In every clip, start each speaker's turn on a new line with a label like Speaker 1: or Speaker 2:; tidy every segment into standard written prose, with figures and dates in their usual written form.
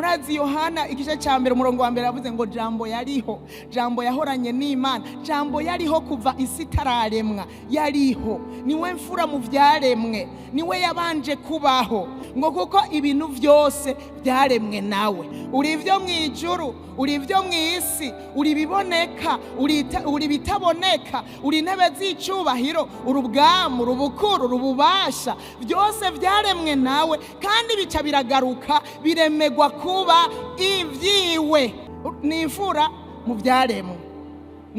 Speaker 1: Murazi Yohana igice cya mbere, umurongo wa mbere, yavuze ngo Jambo yariho, Jambo yahoranye n'Imana, Jambo yariho kuva isi itararemwa, yariho, niwe mfura mu byaremwe, niwe yabanje kubaho, ngo kuko ibintu byose byaremwe nawe. Uri ibyo mu ijuru, uri ibyo mu isi, uri ibiboneka, uri ibitaboneka, uri intebe z'icyubahiro, uri ubwami, uri ubukuru, uri ububasha, byose byaremwe nawe, kandi bica biragaruka biremegwa kuba ibyiwe. Ni imfura mu byaremwe.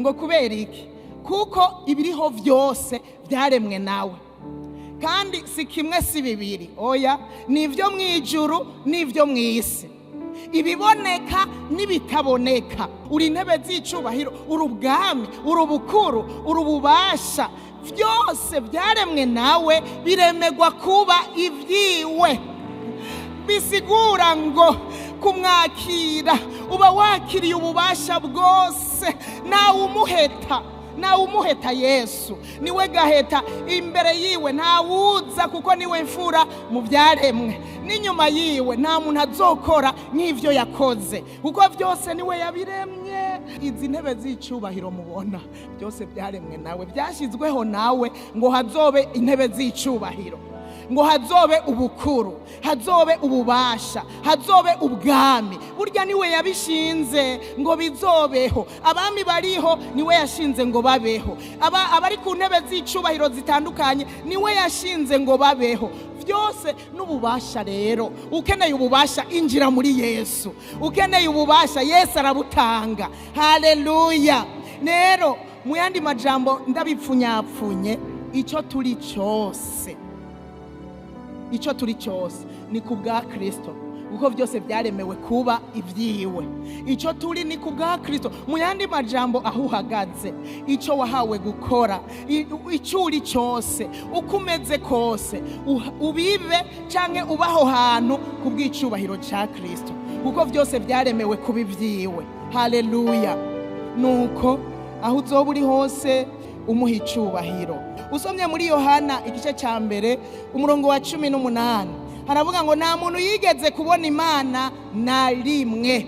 Speaker 1: Ngo kubera iki? Kuko ibiriho byose byaremwe nawe, kandi si kimwe, si bibiri, oya, ni ibyo mu ijuru n'ibyo mu isi, ibiboneka n'ibitaboneka. Uri intebe z'icubahiro, uri ubwami, uri ubukuru, uri ububasha, byose byaremwe nawe, biremegwa kuba ibyiwe. Bisigura ngo kumwakira uba wakiriye ububasha bwose. Nawe umuheta, nawe umuheta. Yesu niwe gaheta. Imbere yiwe ntawuza, kuko niwe mfura mu byaremwe, n'inyuma yiwe nta muntu azokora nk'ibyo yakoze, kuko byose niwe yabiremye. Izi ntebe z'icyubahiro mubona, byose byaremwe nawe, byashyizweho nawe, ngo hazobe intebe z'icyubahiro, ngo hazobe ubukuru, hazobe ububasha, hazobe ubwami. Burya niwe yabishinze ngo bizobeho. Abami bariho, niwe yashinze ngo babeho. Abari ku ntebe z'icubahiro zitandukanye, niwe yashinze ngo babeho. Byose n'ububasha. Rero ukeneye ububasha, injira muri Yesu. Ukeneye ububasha, Yesu arabutanga. Haleluya! Rero mu yandi majambo, ndabipfunyapfunye, icyo turi cyose, icyo turi cyose ni ku bwa Kirisito, kuko byose byaremewe kuba ibyiwe. Icyo turi ni ku bwa Kirisito. Mu yandi majambo, aho uhagaze, icyo wahawe gukora, icyo uri cyose, uko umeze kose, ubibe cyangwa uba aho hantu ku bw'icyubahiro cya Kirisito, kuko byose byaremewe kuba ibyiwe. Haleluya! Nuko aho uzoba uri hose, umuha icyubahiro. Usomye muri Yohana igice cya mbere, umurongo wa 18, haravuga ngo nta muntu yigeze kubona Imana na rimwe,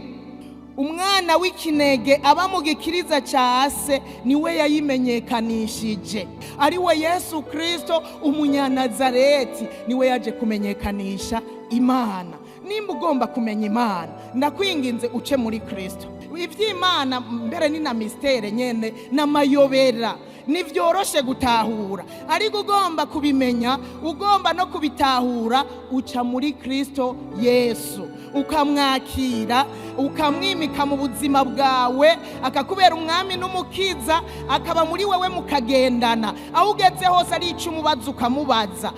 Speaker 1: umwana w'ikinege aba mu gikiriza cya se niwe yayimenyekanishije, ari we Yesu Kirisito Umunyanazareti, niwe yaje kumenyekanisha Imana. Nimba ugomba kumenya Imana, ndakwinginze uce muri Kirisito. Iby'Imana mbere ni na mystère nyene, n'amayobera, ntibyoroshe gutahura, ariko ugomba kubimenya, ugomba no kubitahura, uca muri Kirisito Yesu, ukamwakira, ukamwimika mu buzima bwawe, akakubera umwami n'umukiza, akaba muri wewe, mukagendana. Aho ugeze hose ari icyo umubaza, ukamubaza.